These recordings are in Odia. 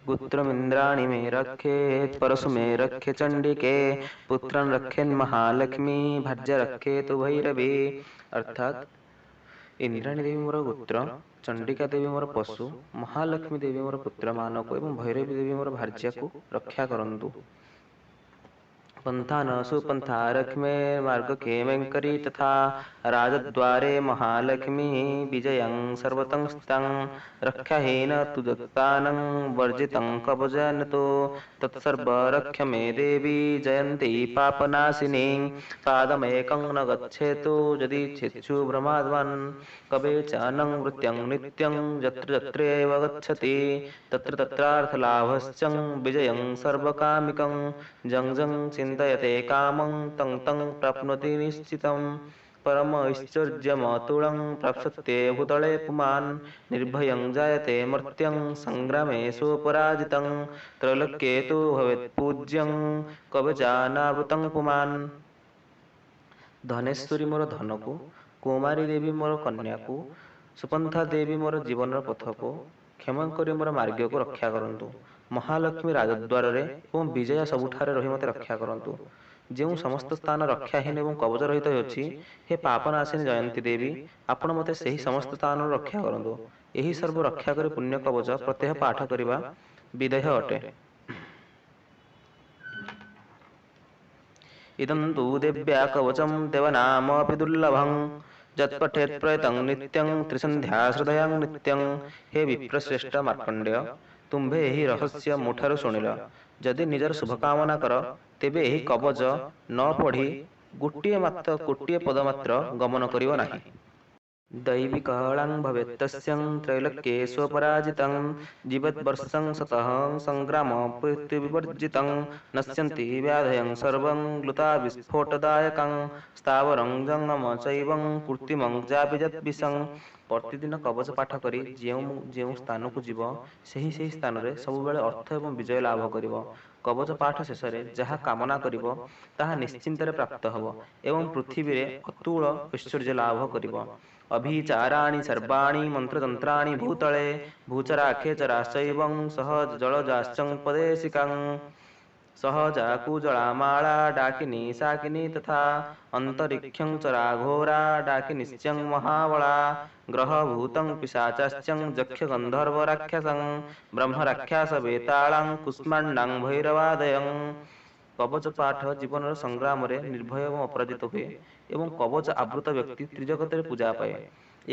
गोत्रमिन्द्राणि मे रक्षेत् परशु मे रक्ष्य चण्डिके पुत्रान् रक्षेन् महालक्ष्मी भार्या रक्षेतु भैरवी। ଅର୍ଥାତ୍ ଇନ୍ଦ୍ରାଣୀ ଦେବୀ ମୋର ଗୋତ୍ର, ଚଣ୍ଡିକା ଦେବୀ ମୋର ପଶୁ, ମହାଲକ୍ଷ୍ମୀ ଦେବୀ ମୋର ପୁତ୍ରମାନଙ୍କୁ ଏବଂ ଭୈରବୀ ଦେବୀ ମୋର ଭାର୍ଯ୍ୟାକୁ ରକ୍ଷା କରନ୍ତୁ। पन्था न सुपन्था रक्ष्मे मार्गक्षेमङ्करी तथा राजद्वारे महालक्ष्मी विजयं सर्वतं स्तं रक्षाहीन तु जगतानं वर्जितं कवचेन तु तत्सर्व रक्ष मे देवी जयन्ती पापनाशिनी। पादमेकं न गच्छेतु यदि छेत्सु भ्रमाद्वान् कवेचानं वृत्यं नित्यं यत्र यत्रैव गच्छति तत्र तत्रार्थलाभश्चं विजयं सर्वकामिकं जं जं चिन्तयते कामं तं तं प्राप्नोति निश्चितं। परम ऐश्वर्यमतुलं प्राप्स्यते भूतले पुमान् निर्भयं जायते मर्त्यं संग्रामे सुपराजितं त्रैलोक्ये तु भवेत् ପୂଜ୍ୟं କବଚାନାବୃतं ପୁମାନ୍। ଧନେଶ୍ୱରୀ ମୋର ଧନକୁ, କୁମାରୀ ଦେବୀ ମୋର କନ୍ୟାକୁ, ସୁପନ୍ଥା ଦେବୀ ମୋର ଜୀବନର ପଥକୁ, କ୍ଷେମଙ୍କରୀ ମୋର ମାର୍ଗକୁ ରକ୍ଷା କରନ୍ତୁ। ମହାଲକ୍ଷ୍ମୀ ରାଜଦ୍ୱାରରେ ଏବଂ ବିଜୟା ସବୁଠାରେ ରହି ମୋତେ ରକ୍ଷା କରନ୍ତୁ। ଯେଉଁ ସମସ୍ତ ସ୍ଥାନ ରକ୍ଷାହୀନ ଏବଂ କବଚ ରହିତ ଅଛି, ହେ ପାପନାଶିନୀ ଜୟନ୍ତୀ ଦେବୀ, ଆପଣ ମୋତେ ସେହି ସମସ୍ତ ସ୍ଥାନରୁ ରକ୍ଷା କରନ୍ତୁ। ଏହି ସର୍ବ ରକ୍ଷା କରି ପୁଣ୍ୟ କବଚ ପ୍ରତ୍ୟହ ପାଠ କରିବା ବିଧେୟ ଅଟେ। ଇଦं ତୁ ଦେବ୍ୟା କବଚं ଦେବନାମପି ଦୁର୍ଲଭଂ ଯତ୍ପଠେତ୍ ପ୍ରୟତଂ ନିତ୍ୟଂ ତ୍ରିସନ୍ଧ୍ୟା ଶ୍ରଦ୍ଧୟାଂ ନିତ୍ୟଂ। ହେ ବିପ୍ରଶ୍ରେଷ୍ଠ ମାର୍କଣ୍ଡେୟ, ତୁମ୍ଭେ ଏହି ରହସ୍ୟ ମୋଠାରୁ ଶୁଣିଲ। ଯଦି ନିଜର ଶୁଭକାମନା କର, ତେବେ ଏହି କବଚ ନ ପଢ଼ି ଗୋଟିଏ ମାତ୍ର ଗୋଟିଏ ପଦ ମାତ୍ର ଗମନ କରିବ ନାହିଁ। दैविकहळं भवेत्तस्यं त्रैलोक्येष्वपराजितं जीवद्वर्षं शतः सङ्ग्राममृत्युविवर्जितं नश्यन्ति व्याधयं सर्वं ग्लुताविस्फोटदायकं ସ୍ଥାବରଂ ଜଙ୍ଗମ ଚୈବଂ କୃତ୍ରିମଂ ଚାପି ଯଦ୍ବିଷଂ। ପ୍ରତିଦିନ କବଚ ପାଠ କରି ଯେଉଁ ଯେଉଁ ସ୍ଥାନକୁ ଯିବ, ସେହି ସେହି ସ୍ଥାନରେ ସବୁବେଳେ ଅର୍ଥ ଏବଂ ବିଜୟ ଲାଭ କରିବ। କବଚ ପାଠ ଶେଷରେ ଯାହା କାମନା କରିବ, ତାହା ନିଶ୍ଚିନ୍ତରେ ପ୍ରାପ୍ତ ହେବ ଏବଂ ପୃଥିବୀରେ ଅତୁଳ ଐଶ୍ୱର୍ଯ୍ୟ ଲାଭ କରିବ। ଅଭିଚାରାଣି ସର୍ବାଣି ମନ୍ତ୍ରତନ୍ତ୍ରାଣି ଭୂତଳେ ଭୂଚରା ଖେଚରାଶ୍ଚୈବଂ ସହ ଜଳଜାଶ୍ଚଂ ପଦେଶିକାଂ ସହଜା କୁଜଳା ମାଳା ଡାକିନୀ ଶାକିନୀ ତଥା ଅନ୍ତରୀକ୍ଷଂ ଚରା ଘୋରା ଡାକିନୀଶ୍ଚଂ ମହାବଳା ଗ୍ରହଭୂତଂ ପିଶାଚାଶ୍ଚଂ ଯକ୍ଷ ଗନ୍ଧର୍ବ ରାକ୍ଷସଂ ବ୍ରହ୍ମ ରାକ୍ଷସ ବେତାଳଂ କୁଷ୍ମାଣ୍ଡାଂ ଭୈରବାଦୟଂ। କବଚ ପାଠ ଜୀବନର ସଂଗ୍ରାମରେ ନିର୍ଭୟ ଏବଂ ଅପରାଜିତ ହୁଏ ଏବଂ କବଚ ଆବୃତ ବ୍ୟକ୍ତି ତ୍ରିଜଗତରେ ପୂଜା ପାଏ।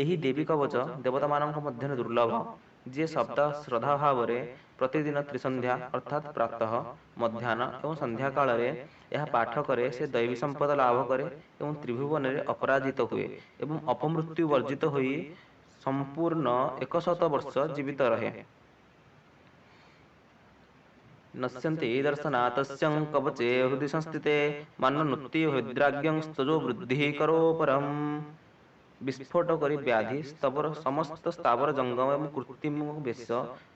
ଏହି ଦେବୀ କବଚ ଦେବତାମାନଙ୍କ ମଧ୍ୟରେ ଦୁର୍ଲଭ। ଯିଏ ଶବ୍ଦ ଶ୍ରଦ୍ଧା ଭାବରେ ପ୍ରତିଦିନ ତ୍ରିସନ୍ଧ୍ୟା, ଅର୍ଥାତ୍ ପ୍ରାତଃ, ମଧ୍ୟାହ୍ନ ଏବଂ ସନ୍ଧ୍ୟା କାଳରେ ଏହା ପାଠ କରେ, ସେ ଦୈବୀ ସମ୍ପଦ ଲାଭ କରେ ଏବଂ ତ୍ରିଭୁବନରେ ଅପରାଜିତ ହୁଏ ଏବଂ ଅପମୃତ୍ୟୁ ବର୍ଜିତ ହୋଇ ସମ୍ପୂର୍ଣ୍ଣ 100 ବର୍ଷ ଜୀବିତ ରହେ। ନଶ୍ୟନ୍ତି ଦର୍ଶନାତସ୍ୟଂ କବଚେ ହୃଦि ସଂସ୍ଥିତେ ମାନନୁତି ହୃଦ୍ରାଜ୍ଞଂ ସ୍ତଜୋ ବୃଦ୍ଧି କରୋପରମ୍। ବିସ୍ଫୋଟ କରି ବ୍ୟାଧି ସ୍ତବର ସମସ୍ତ ସ୍ଥାବର ଜଙ୍ଗମ ଏବଂ କୃତ୍ରିମ ବେଶ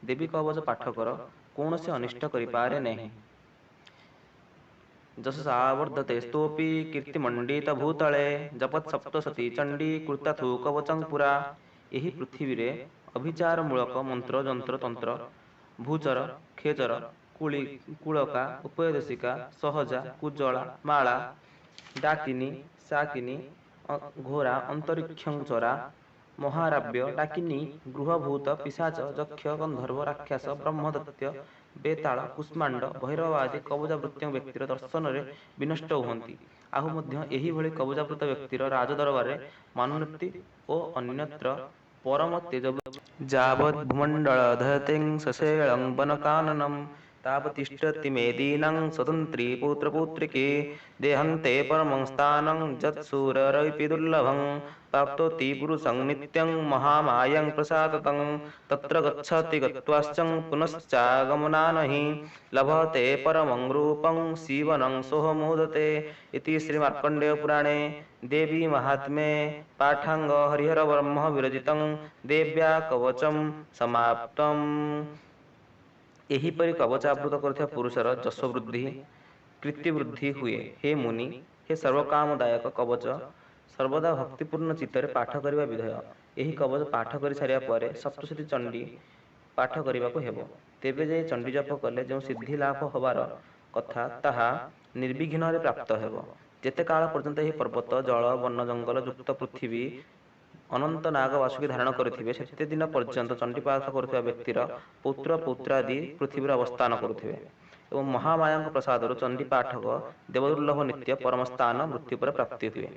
ଦେବୀ କବଚ ପାଠ କର କୌଣସି ଅନିଷ୍ଟ କରିପାରେ ନାହିଁ। ଯଶସା ବର୍ଦ୍ଧତେ ସ୍ତୋପି କୀର୍ତ୍ତିମଣ୍ଡିତ ଭୂତଳେ ଜପତ୍ ସପ୍ତଶତୀ ଚଣ୍ଡୀ କୃତାଥୁ କବଚଂ ପୁରା। ଏହି ପୃଥିବୀରେ ଅଭିଚାରମୂଳକ ମନ୍ତ୍ର, ଯନ୍ତ୍ର, ତନ୍ତ୍ର, ଭୂଚର, ଖେଚର, କୁଳି, କୁଳକା, ଉପଦେଶିକା, ସହଜା, କୁଜଳା, ମାଳା, ଡାକିନୀ, ଶାକିନୀ, ଘୋରା, ଅନ୍ତରୀକ୍ଷଂ ଚରା, ମହାରାବ୍ୟ, ଡାକିନୀ, ଗୃହଭୂତ, ପିଶାଚ, ଯକ୍ଷ, ଗନ୍ଧର୍ବ, ରାକ୍ଷସ, ବ୍ରହ୍ମଦତ୍ୟ, ବେତାଳ, କୁଷ୍ମାଣ୍ଡ, ଭୈରବ ଆଦି କବଚାବୃତ୍ୟ ବ୍ୟକ୍ତିର ଦର୍ଶନରେ ବିନଷ୍ଟ ହୁଅନ୍ତି। ଆଉ ମଧ୍ୟ ଏହିଭଳି କବଚାବୃତ ବ୍ୟକ୍ତିର ରାଜ ଦରବାରରେ ମାନୋନ୍ନତି ଓ ଅନ୍ୟତ୍ର ପରମ ତେଜ। ଯାବଦ୍ ଭୂମଣ୍ଡଳ ଧୟତେଂ ସଶୈଳଂ ବନକାନନಂ ତାବତିଷ୍ଠତି ମେଦିନାଂ ସ୍ୱତନ୍ତ୍ରୀ ପୁତ୍ରପୁତ୍ରିକେ ଦେହନ୍ତେ ପରମଂ ସ୍ଥାନଂ ଯତ୍ ସୁରରୈପି ଦୁର୍ଲଭଂ ପ୍ରାପ୍ତୋତି ପୁରୁଷଂ ନିତ୍ୟଂ ମହାମାୟଂ ପ୍ରସାଦତଂ ତତ୍ର ଗଚ୍ଛତି ଗତ୍ୱାଶ୍ଚଂ ପୁନଶ୍ଚାଗମନାନହି ଲଭତେ ପରମଂ ରୂପଂ ଶିବनं ସୋହମୋଦତେ। ଇତି ଶ୍ରୀ ମାର୍କଣ୍ଡେୟ ପୁରାଣେ ଦେବୀ ମାହାତ୍ମ୍ୟେ ପାଠାଙ୍ଗ ହରିହର ବ୍ରହ୍ମ ବିରଚିତଂ ଦେବ୍ୟା କବଚಂ ସମାପ୍ତମ୍। ଏହିପରି କବଚ ଆବୃତ କରୁଥିବା ପୁରୁଷର ଯଶୋବୃଦ୍ଧି, କୀର୍ତ୍ତିବୃଦ୍ଧି ହୁଏ। ହେ ମୁନି, ହେ ସର୍ବକାମଦାୟକ କବଚ ସର୍ବଦା ଭକ୍ତିପୂର୍ଣ୍ଣ ଚିତ୍ତରେ ପାଠ କରିବା ବିଧେୟ। ଏହି କବଚ ପାଠ କରି ସାରିବା ପରେ ସପ୍ତଶତୀ ଚଣ୍ଡୀ ପାଠ କରିବାକୁ ହେବ। ତେବେ ଯାଇ ଚଣ୍ଡୀଜପ କଲେ ଯେଉଁ ସିଦ୍ଧି ଲାଭ ହେବାର କଥା, ତାହା ନିର୍ବିଘ୍ନରେ ପ୍ରାପ୍ତ ହେବ। ଯେତେ କାଳ ପର୍ଯ୍ୟନ୍ତ ଏହି ପର୍ବତ, ଜଳ, ବନ ଜଙ୍ଗଲ ଯୁକ୍ତ ପୃଥିବୀ ଅନନ୍ତ ନାଗ ବାସୁକୀ ଧାରଣ କରିଥିବେ, ସେତେ ଦିନ ପର୍ଯ୍ୟନ୍ତ ଚଣ୍ଡୀପାଠ କରୁଥିବା ବ୍ୟକ୍ତିର ପୌତ୍ର ପୌତ୍ରାଦି ପୃଥିବୀର ଅବସ୍ଥାନ କରୁଥିବେ ଏବଂ ମହାମାୟାଙ୍କ ପ୍ରସାଦରୁ ଚଣ୍ଡୀପାଠକ ଦେବଦୁର୍ଲଭ ନିତ୍ୟ ପରମସ୍ଥାନ ମୃତ୍ୟୁ ପରେ ପ୍ରାପ୍ତି ହୁଏ।